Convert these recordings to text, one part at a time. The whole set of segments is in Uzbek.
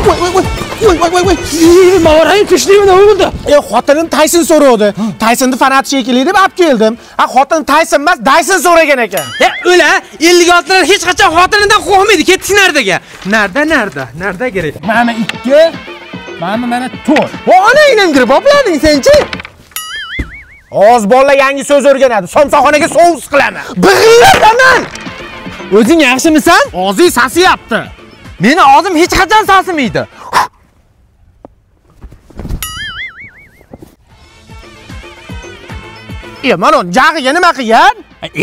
Voy voy voy. Voy voy voy voy. Mavarang kuchli nima bo'ldi? Xotinim Tyson so'rovdi. Tysonni fanati shekilli deb olib keldim. Ha, xotin Tyson emas, Dyson so'ragan ekan. O'la, 56lar hech qachon xotinidan qo'rqmaydi. Ketdik nardaga. Narda, narda, narda kerak. Mana 2, mana 4. Voy, onangdan kirib oplading sen-chi? Oz bolalar yangi so'z o'rganadi. Somsaxonaga sous qilaman. Big'illataman. O'zing yaxshimisan? Og'zing sasiyapti. Meni og'zim hech qachon sasimaydi. Mana jag'iga nima qilgan?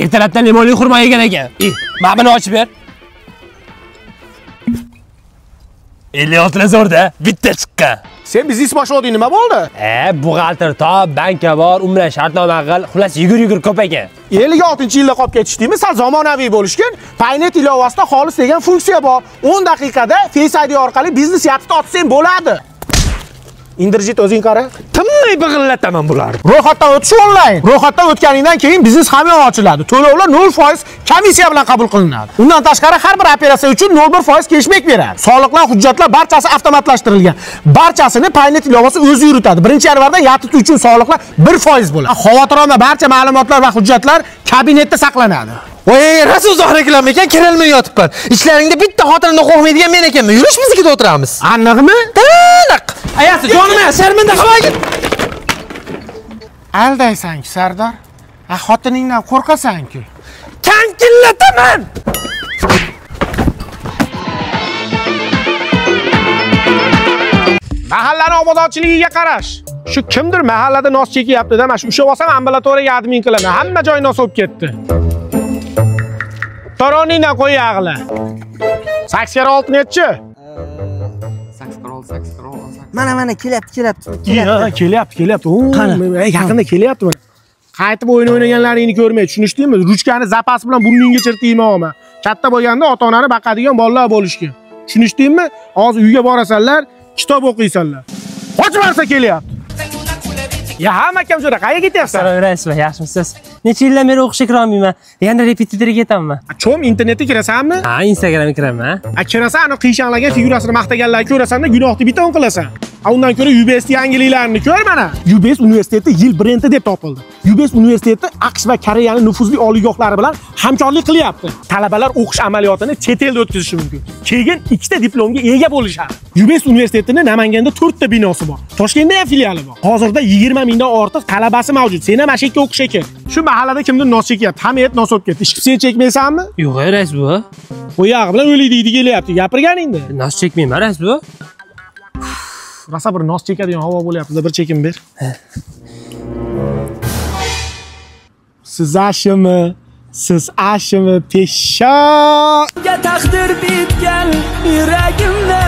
Ertalabdan limonli xurmo yegan ekan. Mana buni ochib ber. 56 zo'rda, bitta chiqqan. Sen biznes boshlading, nima bo'ldi? Buxgalter top, banka bor, u bilan shartnoma qil, xullas yugur-yugur ko'p ekan. 56-yilda qolib ketishdingmi? Sal zamonaviy bo'lishgan. Paynet ilovasida xolis degan funksiya bor. 10 daqiqada Face ID orqali biznes yatib otsang bo'ladi. Indirjit o'zing qara. Tinmay big'illataman bularni. Ro'yxatdan o'tish onlayn. Ro'yxatdan o'tganingdan keyin biznes hamyon ochiladi. To'lovlar 0% komissiya bilan qabul qilinadi. Undan tashqari har bir operatsiya uchun 0,1% keshbek beradi. Soliqlar, hujjatlar barchasi avtomatlashtirilgan. Barchasini Paynet ilovasi o'zi yuritadi. 1-yanvardan YATT uchun soliqlar 1% bo'ladi. Xavotir olma, barcha ma'lumotlar va hujjatlar kabinetda saqlanadi. Voy, rosa uzoq reklama ekan, kirolmay yotibman. Ichlaringda bitta xotinimdan qo'rqmaydigan men ekanman. Yurish biznikida o'tiramiz. Aniqmi? Taniq. Ayasi, jonim, sharmanda qilmagin. Aldaysan-ku, Sardor. Ha, xotiningdan qo'rqasan-ku. Kankillataman. Mahallani obodonchiligiga qarash. Shu kimdir mahallada nos chekyapti-da, mana shu ushlab olsam ambulatoriyaga admin qilaman. Hamma joy nos bo'lib ketdi. Toroningdan qo'y yag'la. 8 kere 6 nechi? 8 kere 6, 8 kere 6. Mana kelyapti, kelyapti. Kelyapti, kelyapti. Yaqinda kelyapti mana. Qaytib o'yin o'ynaganlaringni ko'rmay, tushunishdingmi? Ruchkani zapas bilan burningga chirtiyman olma. Katta bo'lganda ota-onani baqadigan bolalar bo'lishgan. Tushunishdingmi? Hozir uyga borasanlar, kitob o'qiysanlar. Qochib borsa kelyapti. Ya hamma akam jo'ra, qayerga ketyapsan? So'rayapsizmi, yaxshimisiz? Necha yildan beri o'qishga kira olmayman. Yana repetitorga ketaman. Chom internetga kirasanmi? Ha, Instagramga kiraman. A kirasan, ana qiyshanlagan figurasini maqtaganlarni ko'rasan-da, gunohni bitta o'n qilasan. Undan ko'ra UBS yangiliklarini ko'r mana. UBS universiteti yil brendi deb topildi. UBS universiteti AQSh va Koreyaning nufuzli oliygohlari bilan hamkorlik qilyapti. Talabalar o'qish amaliyotini chet elda o'tkazishi mumkin. Keyin 2 ta diplomga ega bo'lishadi. UBS universitetining Namanganda 4 ta binosi bor. Toshkentda ham filiali bor. Hozirda 20 mingdan ortiq talabasi mavjud. Sen ham mana shu yerga o'qishga kel. Shu mahallada kimdir nos chekyapti. Hamma et nos bo'lib ketdi. Ishqib sen chekmaysanmi? Yo'q, rais bu. U yog'i bilan o'lik deydi kelyapti. Gapirganingda. Nos chekmayman, rais bu. Rosa bir nos chekadigan havo bo'lyapti. Bir chekim ber. Siz ashimi? Siz ashimi pesha? Taqdir bitgan yuragimda.